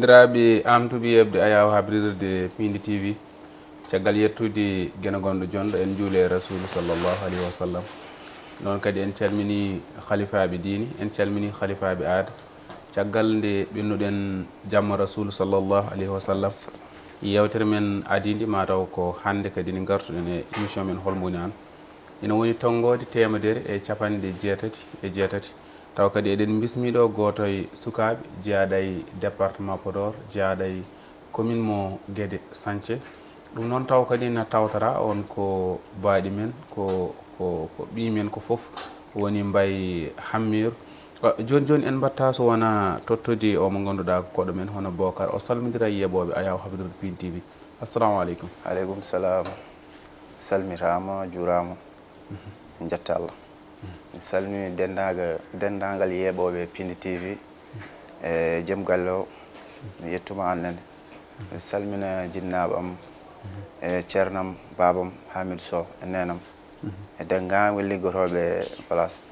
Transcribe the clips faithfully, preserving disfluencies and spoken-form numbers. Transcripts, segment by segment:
Banndiraaɓe, am tuubi yeɓde ayaawo habrirde Piindi T V. Caggal yettude Geno gonɗo jonɗo, en njuule e Rasuulu sallallahu alayhi wa sallam. Noon kadi en calminii halifaaɓe diine, en calminii halifaaɓe aada. Caggal nde ɓennuɗen jamma Rasuulu sallallahu alayhi wa sallam, yeewtere men adii nde, mataw ko hannde kadi nde ngartuɗen e émission men Hol Mboni Aan. Ina woni tonngoode teemedere e capanɗe jeetati e jeetati. Tawa kadi eɗen mbismii ɗo gooto e sukaaɓe jeyaaɗo e département Podor, jeyaaɗo e commune mo Guédé Santhié. Ɗum noon tawa kadi na tawtora on ko baaɗi men, ko, ko, ko ɓiy men, ko fof woni Mbaye Hammiiru. Ah, jooni jooni en mbaɗta so wonaa tottode o mo ngannduɗaa ko koɗo men, hono Bocar, o salmondira e yeeɓooɓe ayaawo habrirde Piindi T V. Assalamu aleykum. Aleykum salam. Salmitaama, juuraama. En njetta Allah. Mi salmini denndaangal, denndaangal yeeɓooɓe Piindi T V, e jom galle o, mi yettuma aan nene. Mi salmina jinnaaɓe am, e ceernam, baabam, Hamidou Sow, e neenam, e denndaangal liggotooɓe place.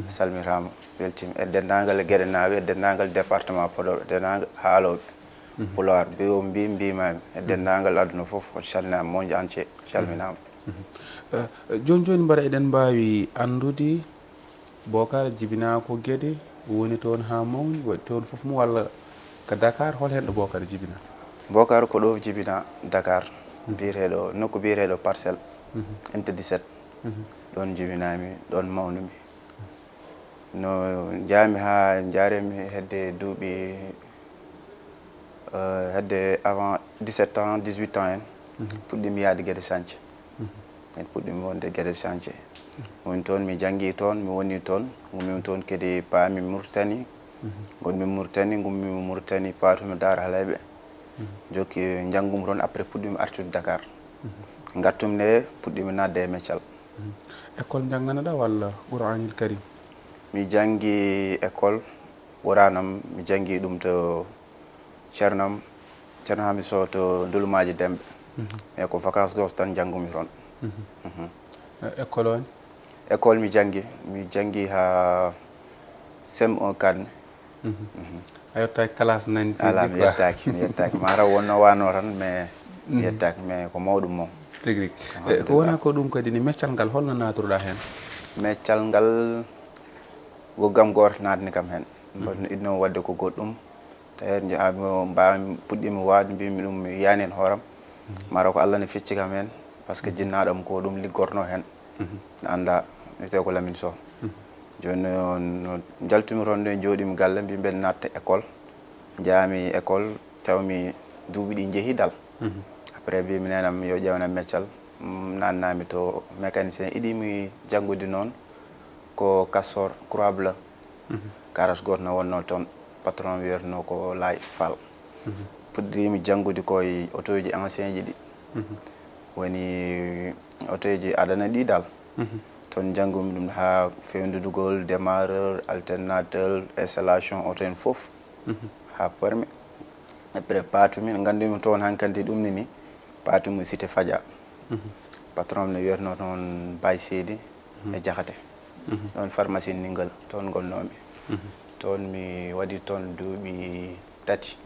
Salmitaama, weltiima. E denndaangal Geɗenaaɓe, e denndaangal département Podor, e denndaangal haalooɓe Pulaar, mbiyo mbi, mbimaami. E denndaangal aduna fof, on calminaama, monde entier, calminaama. Eh, jooni jooni mbaɗa eɗen mbaawi anndude Bocar jibinaa ko Guédé, woni toon haa mawni, waɗi toon fof mum, walla ko Dakar? Hol heen ɗo Bocar jibinaa? Bocar ko ɗo jibinaa, Dakar, biyeteeɗo, nokku biyeteeɗo Parcelles, unité dix-sept. Ɗoon jibinaami, ɗoon mawnumi. No njaami haa njaaremi hedde duuɓi, eh, hedde avant dix-sept ans, dix-huit ans en, puɗɗimi yahde Guédé Santhié. En puɗɗimi wonde Guédé Santhié. Woni toon mi janngi toon, mi woni toon, ngummimi toon kadi paami Mauritanie. Ngonmi Mauritanie, ngummimi Mauritanie, paatumi Daara Haleyɓe. Jokki njanngumi toon, après puɗɗimi artude Dakar. Ngartumi nde, puɗɗimi naatde e meccal. École njannganoɗaa walla Quraanil Karim? Mi janngi école, Quraan am, mi janngi ɗum to ceernam, ceerno Hami Sow to Ndulumaaji Demɓe. Mais ko vacances gooto tan njanngumi toon. Eh, école on? École mi janngi, mi janngi haa C M un, quatre. A yettaaki classe nani? Alaa, mi yettaaki, mi yettaaki. Mataw wonno wano tan, mais mi yettaaki, mais ko mawɗum mawɗum. Tigi rigi. Eh, ko wona ko ɗum kadi ni, meccal ngal, holno naatruɗaa heen? Meccal ngal, ko gam gooto naatni kam heen. Mboɗo idno waɗde ko goɗɗum. Tawi njahaami o, mbaawmi, puɗɗiimi waawde, mbiimi ɗum mi yiyaani heen hooram. Mataw ko Allah ne fecci kam heen, par ce que jinnaaɗo am ko ɗum liggorno heen. Mi anndaa, wiyetee ko Lamine Sow. Jooni noon, no njaltumi toon ɗo, njooɗiimi galle, mbiimi mbeɗa natta école. Njaami école, tawmi duuɓi ɗi njehi dal. Après, mbiimi neenam yo ƴeewanam meccal. Mm, naatnaami to mécanicien, iɗimi janngude noon ko Castor, Croix Bleue. Garage gooto no wonnoo toon, patron wiyetnoo ko Laay Fall. Puɗɗiimi janngude ko e otooji ancien ji ɗi. Woni otooji adana ɗi dal. Toon njanngumi ɗum haa fewndudugol, démarreur, alternateur, installation, oto en fof. Haa permis. Après, paatumi, no nganndumi toon hankadi ɗum nini, paatumi Cité Fadia. Patron am ne wiyetnoo toon Baye Seydi e Diakhaté. Ɗoon pharmacie Ningal, toon ngonnoomi. Toon mi waɗi toon duuɓi tati.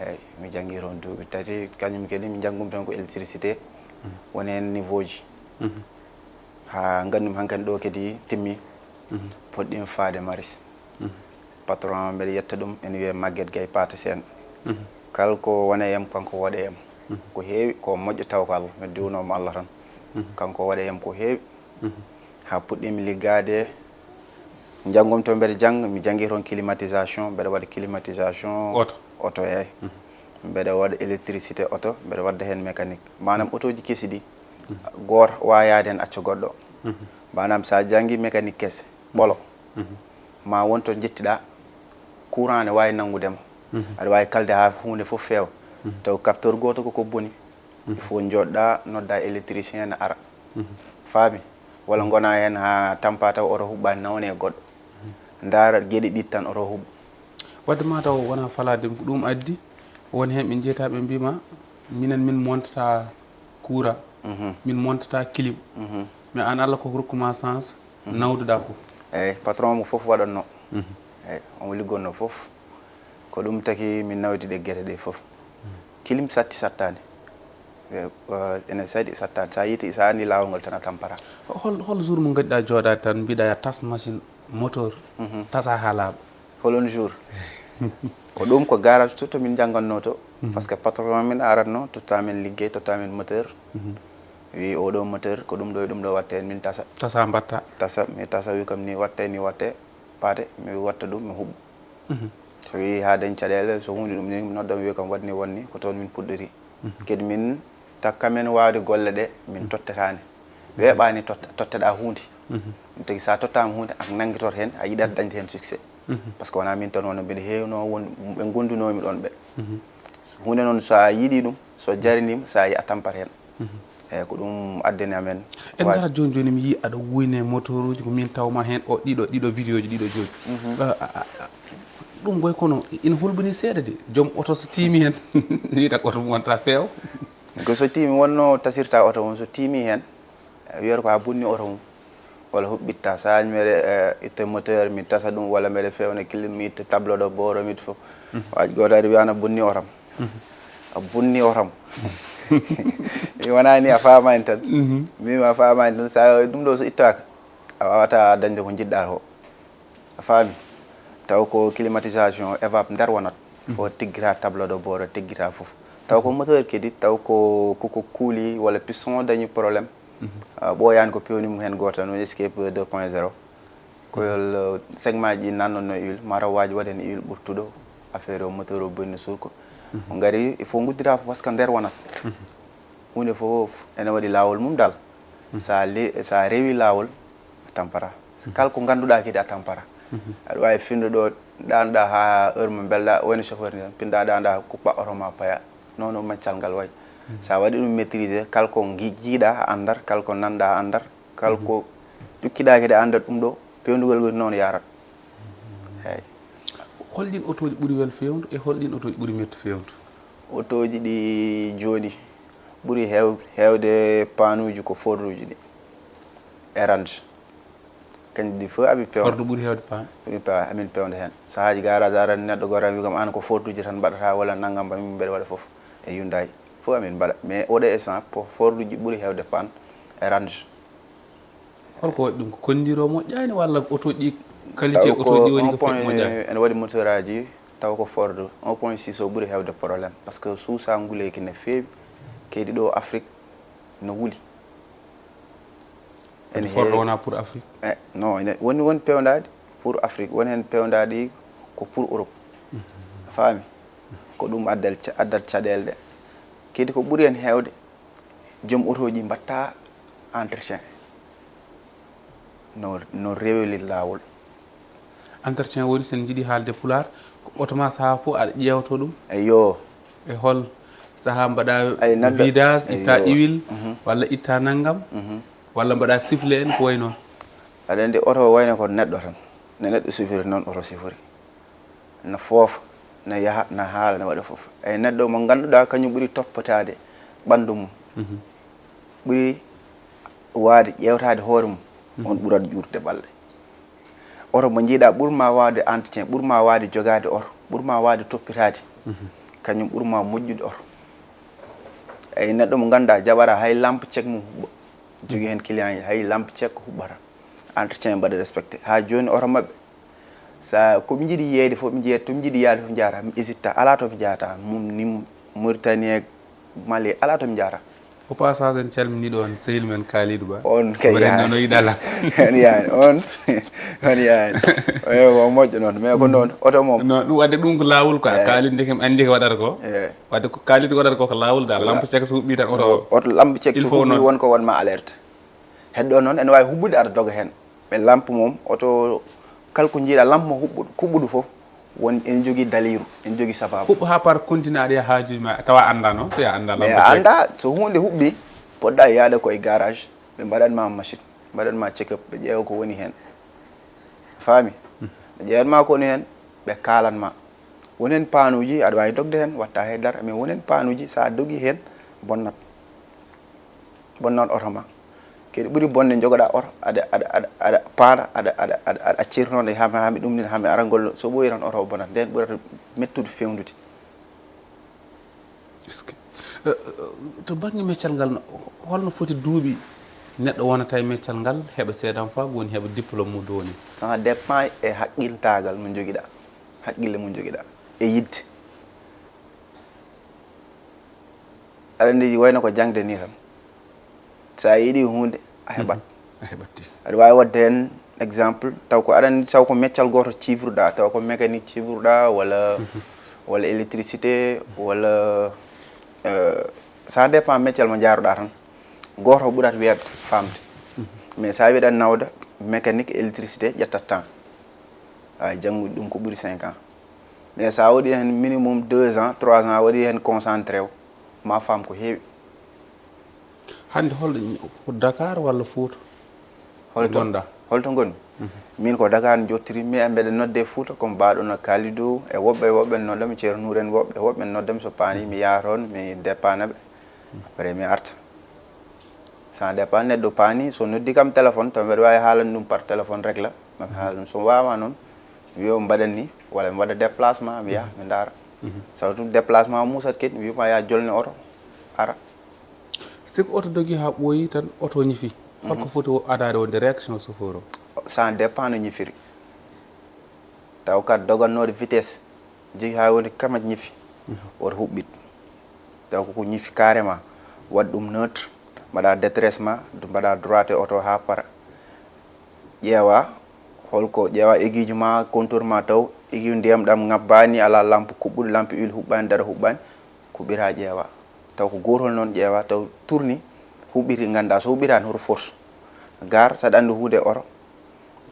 Eeyi, mi janngi toon duuɓi tati. Kañum kadi mi njanngumi toon ko électricité, woni heen niveau ji. Haa nganndumi hankadi ɗo kadi timmi, puɗɗiimi faade Maris. Patron am, mbeɗa yetta ɗum, ene wiyee Maguette Gaye Pathé Sène. Kala ko wone yam, kanko waɗe yam. Ko heewi, ko moƴƴo taw ko Allah, mbeɗa diwnoo mo Allah tan. Kanko waɗe yam ko heewi. Haa puɗɗiimi liggaade, njanngumi to mbeɗa jannga, mi janngi toon climatisation, mbeɗa waɗa climatisation oto, eeyi. Mbeɗa waɗa électricité oto, mbeɗa waɗda heen mécanique. Maanaam otooji kesi ɗi, gooto waawaa yahde heen acca goɗɗo. Maanaam so a janngi mécanique kese, ɓolo, ma won to njettiɗaa, courant ne waawi nanngude ma. Aɗa waawi kalde haa huunde fof feewa. Taw capteur gooto ko ko boni. Il faut njooɗɗaa, noddaa électricien ne ara. Faami? Walla ngonaa heen haa tampaa taw oto huɓɓaani, nawanee goɗɗo. Ndaara geɗe ɗiɗi tan oto huɓɓo. Wadde ma taw wonaa falaade, ko ɗum addi, won heen ɓe njiyata ɓe mbiima, minen min montata courant, min montata clim. Mais aan Allah ko rokkuma chance, nawduɗaa fof. Eeyi, patron mo fof waɗatno. Eeyi, omo liggotno fof. Ko ɗum taki min nawdi ɗe gere ɗe fof. Kilim satti sattaani. Ene saɗi sattaani. So a yiiti, so a anndi laawol ngol tan a tampara. Hol hol jour mo ngadɗa jooɗaade tan mbiɗa ya tas machine moteur tasa haa laaɓa? Holon jour? Ko ɗum ko garage tout to min njannganno to. Parce que patron min aratno totta min liggey, totta min moteur. Wi oɗo moteur ko ɗum ɗo e ɗum ɗo watte heen, min tasa. Tasa mbatta. Tasa mi tasa wi kam ni watte ni watte paate mi watta ɗum mi huɓɓa. So wi ha dañ caɗeele so hunde ɗum ni mi nodda mi wi kam waɗni wonni ko toon min puɗɗori. Kadi min takka men waawde golle ɗe min tottetaani. Weeɓaani totta totteɗa huunde. Ɗum tagi so a tottaama huunde a nangitor heen a yiɗat dañde heen succès. Parce que wona min tan wona mbiɗa heewno won ɓe ngondunoomi ɗoon ɓe. Huunde noon so a yiɗi ɗum so jariniima so a yi a tampat heen. Eeyi ko ɗum addani amen. En ngarat jooni jooni mi yii aɗa wuyne motooruuji ko min tawma heen o ɗiɗo ɗiɗo vidéo ji ɗiɗo jooni. Ɗum goy kono ina hulɓini seeɗa de joom oto so tiimi heen wiyata ko oto mum wonta feewa. Ko so tiimi wonno tasirta oto mum so tiimi heen wiyata ko a bonni oto mum. Walla huɓɓitta sahaji mbeɗe itta moteur mi tasa ɗum walla mbeɗe fewna clim mi itta tableau de bord mi itta fof. Waji goto ari wiyana bonni otam. A bonni otam. Mi wonani a famani tan. Mbimi a famani tan sa ɗum ɗo so ittaka a wawata dañde ko jiɗɗa ko. A faami? Taw ko climatisation evap nder wonat. Fo tiggira tableau de bord tiggira fof. Taw ko moteur kadi taw ko koko kuuli walla piston dañi problème. Ɓooyaani ko pewni mum heen gooto tan woni escape deux point zéro. Koyol segment ji ɗi nannonno huile mara waaji waɗen huile ɓurtuɗo affaire o moteur o bonni surko. O ngari il faut nguddira fof parce que nder wonat. Huunde fof ene waɗi laawol mum dal. Sa le sa rewi laawol a tampata. Kala ko ngannduɗaa kadi a tampata. Aɗa waawi finde ɗo ɗaanoɗaa haa heure mo mbelɗaa woni chauffeur ni tan pinɗa ɗaanoɗaa kuppa oto ma paya. Nono maccal ngal wayi. Sa waɗi ɗum maîtriser kala ko jiiɗa a andat kala ko nanɗa a andat kala ko ƴukkiɗa kadi a andat ɗum ɗo. Pewnugol ngol noon yarat. Eyi. Holɗin otooji ɓuri wel fewndo e holɗin otooji ɓuri mettu fewndo? Otooji ɗi jooni ɓuri heew heewde panuuji ko forduuji ɗi. E range. Kañum ɗi fof amin pewna. Horɗo ɓuri heewde paan? Amin pewna, amin pewna heen. Sahaaji garage arani neɗɗo gooto tan wi kam aan ko forduuji tan mbaɗata walla nanngam mbaɗ min mbeɗa waɗa fof. E Hyundai fof amin mbaɗa mais oɗo essence ko forduuji ɓuri heewde paan e range. Holko waɗi ɗum ko kondiro moƴƴaani walla oto ɗi qualité oto ɗi woni ko foti moƴƴaani? Ene waɗi moteur aji taw ko Ford un point six o ɓuri heewde problème parce que suusa nguleeki ne feewi keydi ɗo Afrique no wuli. Ene Ford wona pour Afrique? Eh, non ene woni won pewndaɗi pour Afrique woni hen pewndaɗi ko pour Europe. A faami? Ko ɗum addal addat caɗeele ɗe keydi ko ɓuri hen heewde. Joom otoji mbatta entretien no no reweli lawol. Entretien woni sen jiiɗi haalde pulaar ko oto ma saha fof aɗa ƴeewto ɗum? Eyyo. E hol saha mbaɗa vidage itta huile walla itta nanngam walla mbaɗa sifflet en ko way noon? Aɗa anndi oto wayno ko neɗɗo tan no neɗɗo sifiri noon oto sifori. Na foofa, na yaha, na haala, na waɗa fof. Eyi neɗɗo mo ngannduɗaa kañum ɓuri toppotaade ɓanndu mum, ɓuri waade ƴeewtaade hoore mum, on ɓurat juutde balɗe. Oto mo njiiɗaa ɓur ma waawde entretien, ɓur ma waawde jogaade oto, ɓur ma waawde toppitaade, kañum ɓur ma moƴƴude oto. Eyi neɗɗo mo ngannduɗaa jaɓataa hay lampe cek mum huɓɓa, jogii heen client ji hay lampe cek ko huɓɓata, entretien mbaɗa respecté. Haa jooni oto maɓɓe Sa ko ɓe njiɗi yeeyde fof ɓe njiyat to ɓe njiɗi yaade fof njaara mi hésita alaa to ɓe njahata mum ni Mauritanie Mali alaa to ɓe njahata. Au passage en calmini ɗo on sehil men Kalidou Ba. On kay yaani. No yiɗala. On yaani on on yaani. Eyo ko moƴƴo noon mais ko noon oto moom. No ɗum wadde ɗum ko laawol quoi. Kalidou ndeke mi anndi ko waɗata ko. Wadde ko Kalidou waɗata ko ko laawol da lampe caka so huɓɓi tan oto. Oto lampe caka so huɓɓi won ko wonma alerte. Heddo noon ene waawi huɓɓude aɗa doga heen. Mais lampe mum oto kala ko njiiɗa lampe mo huɓɓuɗo kuɓɓuɗo fof won ene jogii daliiru ene jogii sabaabu. Huɓɓo haa par continue aɗa yaha haajuuji ma tawa a anndaa noon so a anndaa lampe. Mais a anndaa so huunde huɓɓi poɗɗa yaade ko e garage ɓe mbaɗan ma machine mbaɗan ma check up ɓe ƴeewa ko woni heen. A faami? Ɓe ƴeewan ma ko woni heen ɓe kaalan ma. Won heen paanuuji aɗa waawi dogde heen watta hay dara mais won heen paanuuji so a dogii heen bonnat. Bonnat oto ma. Kadi ɓuri bonde jogoɗa oto aɗa aɗa aɗa aɗa paana aɗa aɗa aɗa aɗa accir noon e hami hami ɗum nin hami arangol so ɓooyi tan oto o bonat nden ɓurata mettude fewdude. Est-ce que, euh, euh, to bannge meccal ngal no- holno foti duuɓi neɗɗo wonata e meccal ngal heɓa seedan fa woni heɓa diplôme mo doni? Ça dépend e haqqiltaagal mo jogiɗa, haqqille mo jogiɗa e yidde. Aɗa andi wayno ko jangde ni tan, so a yiɗi hunde a heɓat. A heɓatti. Aɗa wawi wadde hen exemple taw ko aɗa andi taw ko meccal goto civruɗa, taw ko mécanique civruɗa walla walla électricité walla, euh, ça dépend meccal mo jaruɗa tan. Goto o ɓurat wiyat famde, mais sa wiɗan nawda mécanique électricité ƴettat temps. Ay janngude ɗum ko ɓuri cinq ans. Mais so a waɗi heen minimum deux ans trois ans a waɗi heen concentré o ma faam ko heewi. Hannde holɗo, ko Dakar walla Fuuta? Holto? Gonɗa? Holto ngonmi? Min ko Dakar mi jottiri, mais mbeɗa nodde Fuuta comme mbaɗo no Kalidou e woɓɓe e woɓɓe noddami, Ceerno Nour en woɓɓe e woɓɓe noddami, so paani mi yaha toon mi dépana ɓe, après mi arta. Ça dépend, neɗɗo paani so noddi kam téléphone taw mbeɗa waawi haalande ɗum par téléphone régla, mami haala ɗum so waawaa noon mi wiya o mbaɗan ni walla mi waɗa déplacement mi yaha mi ndaara. Sabu ɗum déplacement o muusat kadi mi wiya ma yaha jolne oto ara. Si ko oto dogi haa ɓooyi tan oto ñifi, holko foti o adaade wonde réaction chauffeur o? Ça dépend no ñifiri. Taw ka dogannoɗo vitesse jigi ha woni kama ñifi, woto huɓɓit. Taw koko ñifi carrément, waɗ ɗum neutre, mbaɗa détresse ma, mbaɗa droite oto ha para. Ƴeewa holko ƴeewa aiguille ma, contour ma taw aiguille ndiyam ɗam ngabbani, ala lampe kuɓɓuɗo, lampe huile huɓɓani, dara huɓɓani. Kuɓɓira ƴeewa taw ko gotol noon, ƴeewa taw tourni, huɓɓiti, ganda so huɓɓitani hoto force. Gar saɗa andi hunde oto,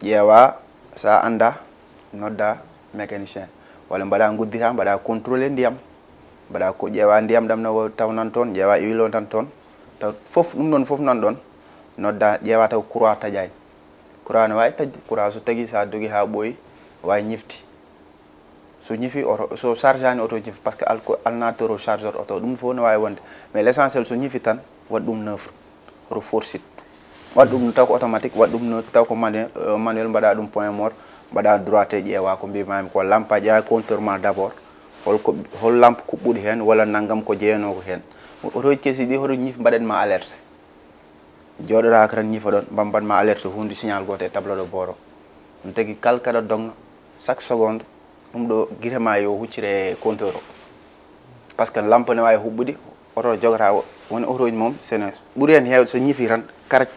ƴeewa sa anda nodda mécanicien, walla mbaɗa guddita mbaɗa contrôlé ndiyam, mbaɗa ko ƴeewa ndiyam ɗam no tawnan toon, ƴeewa huile o nan toon. Taw fof ɗum ɗon fof nan ɗon, nodda ƴeewa taw courant taƴani. Courant ne wawi taƴde, courant so taƴi sa dogi ha ɓooyi wawi ñifti. So ñifi oto so chargeani oto ñifi par ce que al ko alternateur o chargeur oto ɗum fof ne wawi wonde, mais l' essentiel so ñifi tan waɗ ɗum neuf, oto forsit. Waɗ ɗum taw ko automatique, waɗ ɗum neuf taw ko manuel, manuel mbaɗa ɗum point mort, mbaɗa droite ƴeewa ko mbimami ko lampe a ƴeewa compteur ma d' abord, holko hol lampe kuɓɓuɗo hen walla naggam ko jeyanoko hen. Otoji kesi ɗi hoto ñif mbaɗanma alerte. Jooɗoɗa ko tan ñifa ɗon mbambatma alerte hunde signal goto e tableau de bord o. Ɗum tagi kala kaɗa dogna chaque seconde ɗum ɗo guite ma yo huccire e compteur o. Par ce que lampe ne wawi huɓɓude, oto jogata woni otoji mom sene ɓuuri hen hewde so ñifi tan karaj,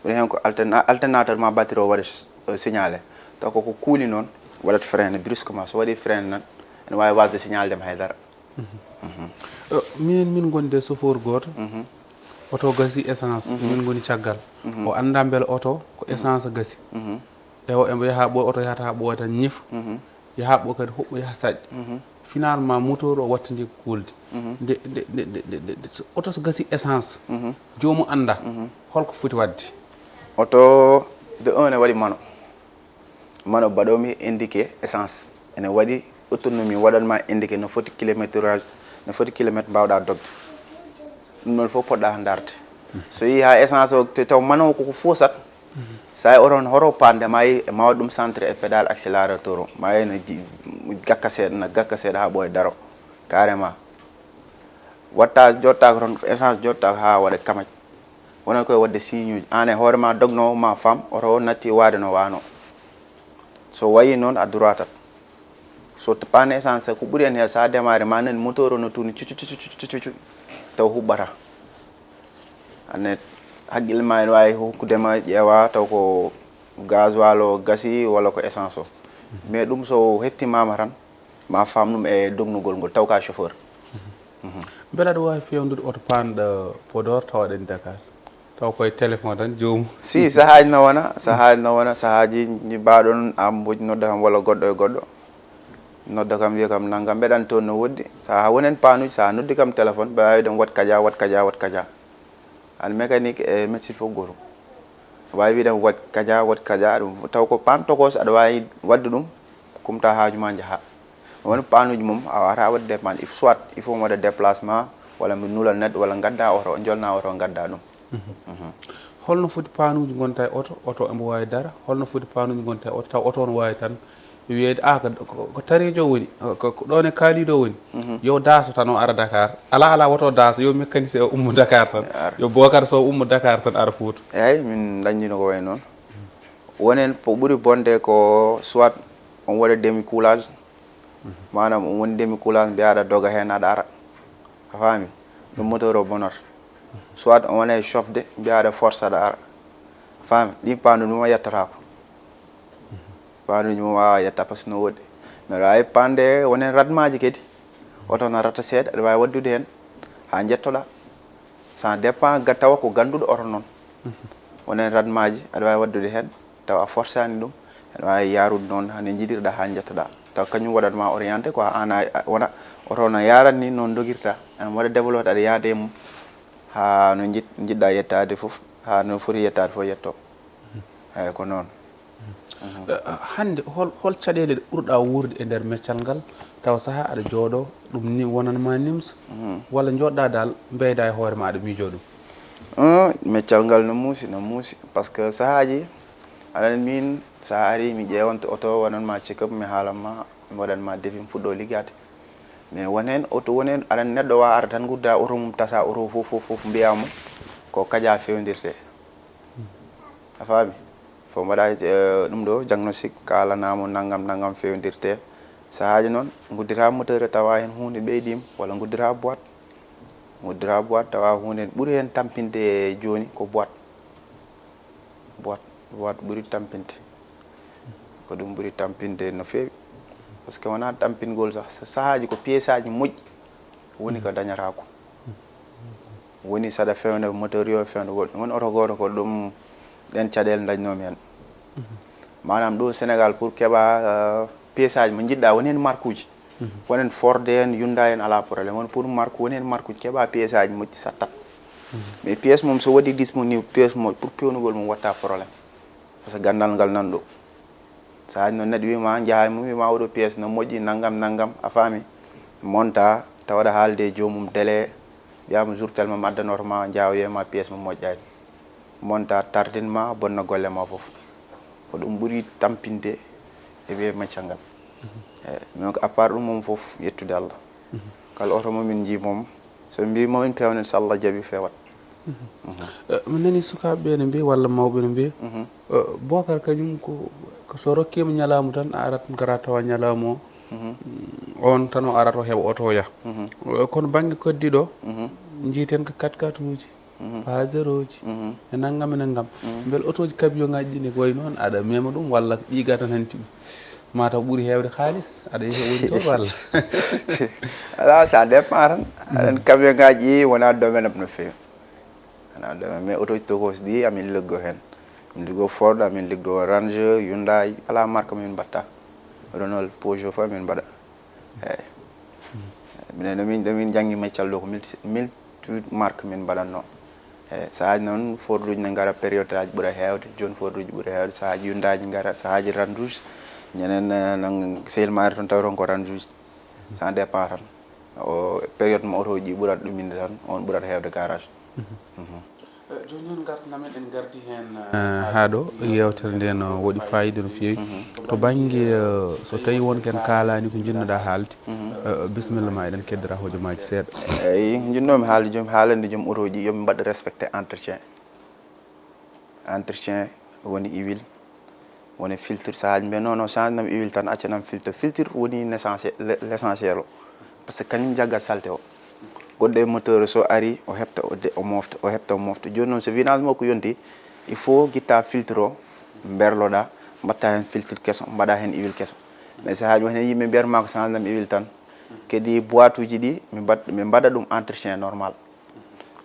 ɓuuri hen ko alternateur ma batterie o waɗat signalé. Taw koko kuuli noon waɗat freiné brusquement, so waɗi freiné tan ene wawi wasde signalde ma haydara. Minen min gondi e chauffeur goto, oto gasi essence, min goni caggal. O anda beele oto ko essence gasi. Ewo embo yaha ɓooy, oto yahata ha ɓooya tan ñif, yaha ɓooy kadi huɓɓa yaha saƴƴa. Finalement moteur o wattidi ko kuldi. Nde nde nde nde nde nde oto so gasi essence, joomu anda holko foti wadde? Oto de un ne waɗi mano. Mano baɗomi indiqué essence ene waɗi autonomie waɗanma indiqué no foti kilométrage, no foti kilomètre mbawɗa dogde. Ɗum ɗon fof poɗɗa darde. So yi ha essence o te taw mano koko fosat, sa yi oto on hoto pande ma yi ma waɗ ɗum centre e pédale accélérateur o ma yi no gakka seeɗa na gakka seeɗa ha ɓooya daro. Carrément watta jotta ko toon essence jotta ko ha waɗa kamaj. Wonat koye waɗde signe uji an e hoore ma dognowo ma fam oto o natti waade no wano. So wayi noon a droitat. So panne essence ko ɓuri en heew sa démarré ma nani moteur o no tourni cucu cucu cucu cucu taw huɓɓata. Anne haqqille ma ene wawi hokkudema ƴeewa taw ko gasoil o gasi walla ko essence o. Mais ɗum so hettimama tan ma fam ɗum e dognugol ngol taw ka chauffeur. Beele aɗa wawi fewdude oto panɗo Podor tawa ɗen Dakar taw koye téléphone tan jomum? Si sahaaji no wona sahaaji no wona sahaaji jibaɗon amboji nodda kam walla goɗɗo e goɗɗo nodda kam wiya kam nanngam mbeɗan toon no woɗɗi saha wonen panuji saha noddi kam téléphone ɓe wawi ɗum wat kaja wat kaja wat kaja. An mécanique e médecine fof gotum. Wawi wiɗen wat kaja wat kaja ɗum taw ko panne tokos aɗa wawi wadde ɗum kumta haaju ma jaaha. Woni panuji mum a wata wadde dépanne il soit il faut mi waɗa déplacement walla mi nula neɗɗo walla gadda oto jolna oto gadda ɗum. Holno foti panuuji ngonta e oto, oto emo waawi dara? Holno foti panuuji ngonta e oto, taw oto on waawi tan wiyeede, "Ah, ko, ko, ko tareejo woni, ko, ko ɗoon e kaaliiɗo woni." Yo daaso tan o ara Dakar. Alaa, alaa, woto daaso, yo mécanicien o ummo Dakar tan. Yo Bocar Sow ummo Dakar tan ara Fuuta. Eeyi, min dañjino ko wayi noon. Wonen ko ɓuri bonde ko soit on waɗa demi coulage, maanaam on woni demi coulage, mbiya aɗa doga heen, aɗa ara. A faami? Ɗum moteur o bonata. Soit on wona e chauffé, mbiya aɗa force, aɗa ara. A faami? Ɗin panuuji mum a yettataako. Panuuji mum a waawaa yetta, parce que no woɗɗi. Mais aɗa waawi pande, wonen radmaaji kadi. Oto no rata seeɗa, aɗa waawi waɗdude heen haa njettoɗaa. Ça dépend, ga tawa ko gannduɗo oto noon. Wonen radmaaji, aɗa waawi waɗdude heen, tawa a forsaani ɗum. Aɗa waawi yaarude noon, hano njiɗirɗaa haa njettoɗaa. Tawa kañum waɗat ma orienté quoi, aan a, a, wona, oto no yaarat ni, noon dogirta. Ana waɗa développé, aɗa yaada e mum. Haa no njiɗ-, njiɗɗaa yettaade fof, haa no foti yettaade fof yetto. Eeyi, ko noon. Eh, hannde, hol, hol caɗeele ɗe ɓurɗaa wuurde e nder meccal ngal? Tawa sahaa aɗa jooɗoo, ɗum ni wonan ma nimsa, walla njooɗɗaa dal, mbeyda e hoore ma, aɗa miijoo ɗum? Eh, meccal ngal no muusi, no muusi. Parce que sahaaji, aɗa anndi min, so a arii, mi ƴeewanto oto, waɗan ma check-up, mi haalan ma, mi waɗan ma devis, mi fuɗɗoo liggaade. Mais won heen oto, won heen aɗa anndi neɗɗo waawa arde tan, ngudda oto mum, tasa oto fof, fof, fof, mbiya mo ko kaja fewndirte. A faami? Fof mbaɗa, eh, ɗum ɗo diagnostic, kaalana mo nanngam, nanngam fewndirte. Sahaaji noon, nguddita moteur, tawa heen huunde ɓeydiima, walla nguddita boîte. Nguddita boîte, tawa huunde ɓuri heen tampinde jooni ko boîte. Boîte, boîte ɓuri tampinde. Ko ɗum ɓuri tampinde no feewi. Parce que wonaa tampingol sah, sahaaji ko pièce aji moƴƴi woni ko dañataa ko. Woni saɗa fewna moteur yo fewna goɗɗum. Woni oto gooto ko ɗum, ɗeen caɗeele ndañnoomi heen. Maanaam ɗo Sénégal pour keɓa, euh, pièce aji mo njiɗɗa, woni heen marque uji. Woni heen Ford en, Hyundai en, alaa problème. Woni pour marque, woni heen marque uji keɓa pièce aji moƴƴi sattat. Mais pièce mum so waɗi disponible, pièce mo pour pewnugol mum watta problème. Parce que ganndal ngal nan ɗo. Sahaaji noon neɗɗo wiima, njaha e mum, wiima oɗo pièce no moƴƴi, nanngam, nanngam, a faami? Monta, tawa aɗa haalde e joomum délai, wiyaama jour tel mum addanooto ma, njaha o wiya ma pièce mum moƴƴaani. Monta, tardin ma, bonna golle ma fof. Ko ɗum ɓuri tampinde e wiye maccal ngal. Eeyi, mais à part ɗum mum fof, yettude Allah. Kala oto mo min njii moom, so min mbii mo min peewna, so Allah jaɓi, feewat. Eh, mi nani sukaaɓe ɓe ne mbiya, walla mawɓe ne mbiya, eh, Bocar kañum ko, ko so rokkiima ñalaamu tan, a arat ngara tawa ñalaamu o, mm, on tan o arat o heɓa oto o yaha. Eh, kono bannge koddi ɗo, njiiten ko quatre quatre uji, Pajero ji, e nanngam e nanngam. Mbele otooji camion ŋaaji ɗi ne ko wayi noon, aɗa mema ɗum, walla ɗi ga tan hanti ɗum? Mataw ɓuri heewde haalis, aɗa yiya woni toon walla? Alaa, ça dépend tan. Aɗa anndi camion ŋaaji ɗi wonaa domaine am no feewi. Wonaa domaine, mais otooji tokoosi ɗi amin liggo heen. Min liggo Ford, amin liggo Range, Hyundai, alaa marque min mbatta. Renault, Peugeot fof min mbaɗa. Eeyi. Minen ɗo min, ɗo min njanngi meccal ɗo ko multi, multi marque min mbaɗatno. Eeyi, sahaaji noon Ford uji ne ngara période aji ɓura heewde, jooni Ford uji ɓura heewde, sahaaji Hyundai ji ngara, sahaaji Range uji. Ñanden, eh, noon sehil ma ari toon tawi toon ko Range uji. Ça dépend tan. O période mo oto ji ɓurat ɗuminde tan, on ɓurat heewde garage. Eh, jooni noon ngartan amen, en ngardi heen, eh, haa ɗo, yeewtere nde no waɗi faayiida no feewi. To bannge, eh, so tawii won ko en kaalaani ko njiɗnoɗaa haalde, eh, bisimilla ma, eɗen keddora hojomaaji seeɗa. Eeyi, ko njiɗnoomi haalde joom, haalande joom otooji, yo ɓe mbaɗ respecté entretien. Entretien woni huile, woni filtre, sahaaji mbiya, "Non, non, change nam huile tan, acca nam filtre." Filtre woni l'essentiel, le-, l'essentiel o. Parce que kañum jaggat saleté o. Goɗɗo e moteur o so ari, o heɓta, o de-, o mofta, o heɓta, o mofta. Jooni noon so village makko yonti, il faut ngitta filtre o, mberloɗa, mbatta heen filtre keso, mbaɗa heen huile keso. Mais sahaaji woni heen yimɓe mbiyata ma ko change nam huile tan. Kadi boîte uji ɗi, mi mbaɗ-, mi mbaɗa ɗum entretien normal.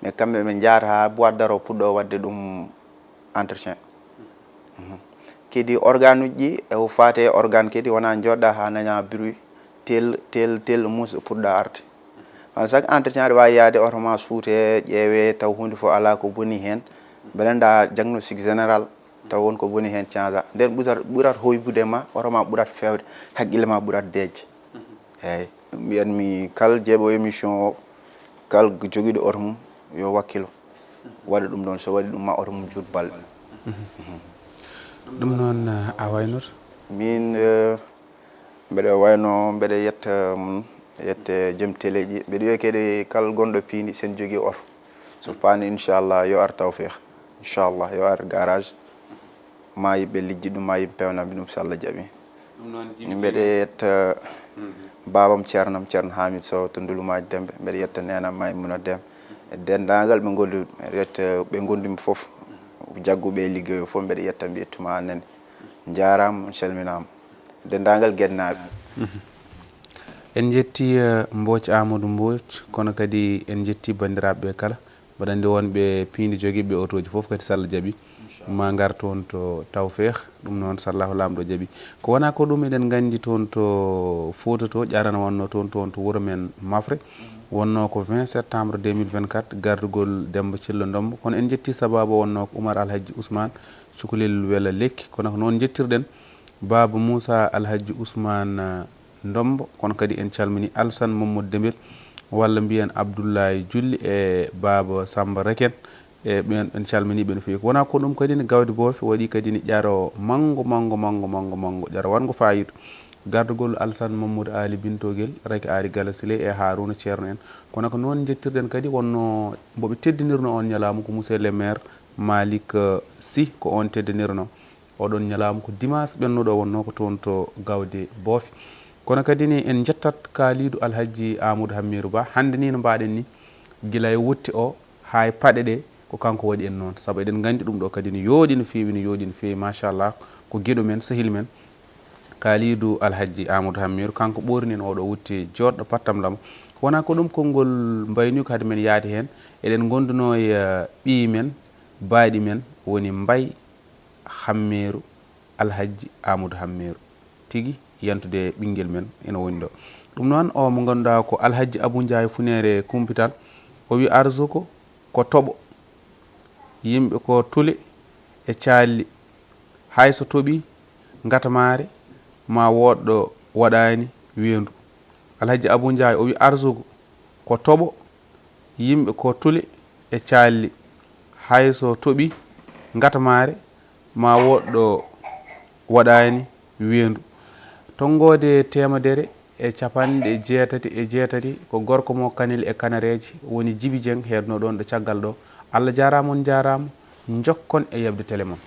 Mais kamɓe ɓe njaata haa boîte daro puɗɗo waɗde ɗum entretien. Mhm. Kadi organe uji ɗi, e o faate organe kadi wona jooɗɗa haa nana bruit, tel, tel, tel, muus puɗɗa arde. Wano chaque entretien aɗa waawi yaade oto ma suute, ƴeewe, taw huunde fof alaa ko boni heen. Mbeɗa annda diagnostic général, taw won ko boni heen change. Nden ɓurat, ɓurat hoybude ma, oto ma ɓurat feewde, hakkille ma ɓurat deeƴde. Eeyi, ɗum mbiyatmi kala jeeɓo émission o, kala jogiiɗo oto mum, yo wakkilo. waɗa ɗum ɗoon, so waɗi ɗum ma oto mum juut balɗe. Ɗum noon, a waynoto? Min eh, mbeɗa wayno mbeɗa yetta mum, yetta joom teleeji, mbeɗa wiya kadi kala gonɗo piindi sen jogii oto, so paani inchallah yo ar tawfeex, inchallah yo ar garage, ma yimɓe lijji ɗum, ma yimɓe pewnamɓe ɗum so Allah jaɓi. Mbeɗa yetta babam ceernam ceerno Hamid Sow to Ndulumaaji Dembe, mbeɗa yetta nenam Maymuna Dem, e denndaangal ɓe gondu mbeɗa yetta ɓe gondumi fof, jagguɓe e liggey o fof mbeɗa yetta, mbi yettuma an nene. Njaaraama, on calminaama. Denndaangal Gennaaɓe. En njetti eh, Mbooc Amadou Mbooc, kono kadi en njetti banndiraaɓe ɓe kala. Mbaɗa anndi wonɓe piindi jogiiɓe otooji fof kadi so Allah jaɓi ma ngar toon to Tawfeex. Ɗum noon so Allahu Laamɗo jaɓi. Ko wonaa ko ɗum eɗen nganndi toon to Fuuta to Ƴarana wonnoo toon, toon to wuro men Mafre. Wonnoo ko vingt septembre deux mille vingt-quatre, gardugol Demmba Cillo Ndommbo. Kono en njetti sabaabu o wonnoo ko Umar Alhajji Usmaan Cukalel Wela Lekki. Kono ko noon njettirɗen Baaba Muusa Alhajji Usmaan eh, Ndommbo. Kono kadi en calmini Alsan Mamadou Dembel walla mbiyen Abdullahi Julli e Baaba Samba Reken. E ɓen en calmini ɓe no feewi. Ko wonaa ko ɗum kadi ne Gawde Boofe waɗi kadi ne ƴaro manngo, manngo, manngo, manngo, manngo, ƴaro waɗngo faayiida. Gardugol Alsan Mamadou Ali Bintogel, Rek Aari Gala Sile e Haaruna Ceerno en. Kono ko noon njettirɗen kadi wonno mbo ɓe teddinirno on ñalawma ko monsieur le maire Malick eh, Sy, ko on teddinirno. Oɗon ñalawma ko dimanche ɓennuɗo wonno ko toon to Gawde Boofe. Kono kadi ne en njettat Kaaliidu Alhajji Amadou Hammiiru Ba. Hannde ni no mbaɗen ni, gila e wutte o haa e paɗe ɗe ko kanko waɗi en noon. Sabu eɗen nganndi ɗum ɗo kadi ne yooɗi no feewi, no yooɗi no feewi, machallah. Ko giɗo men, sehil men, Kaaliidu Alhajji Amadou Hammiiru, kanko ɓoorini en oɗo wutte jooɗɗo pattam lamo. Ko wonaa ko ɗum konngol mbayni ko hade men yaade heen. Eɗen ngondunoo e eh, ɓiy men, baaɗi men, woni Mbay Hammeeru, Alhajji Amadou Hammeeru, tigi yantude ɓinngel men ina woni ɗo. Ɗum noon, o mo ngannduɗaa ko Alhajji Abuu Njaay Funeere Kumpital, o wi arsuko ko toɓo, yimɓe ko tule e caalli, hay so toɓii ngatamaare ma woɗɗo waɗaani weendu. Alhajji Abuu Njaay o wi arsuko ko toɓo, yimɓe ko tule e caalli, hay so toɓii ngatamaare ma woɗɗo waɗaani weendu. Tonngoode teemedere e capanɗe jeetati e jeetati ko gorko mo Kanel e Kanareeje woni Jibi Jeŋ heedno ɗoon ɗo caggal ɗo. Allah jaaraama, on njaaraama, njokkon e yeɓde tele mon.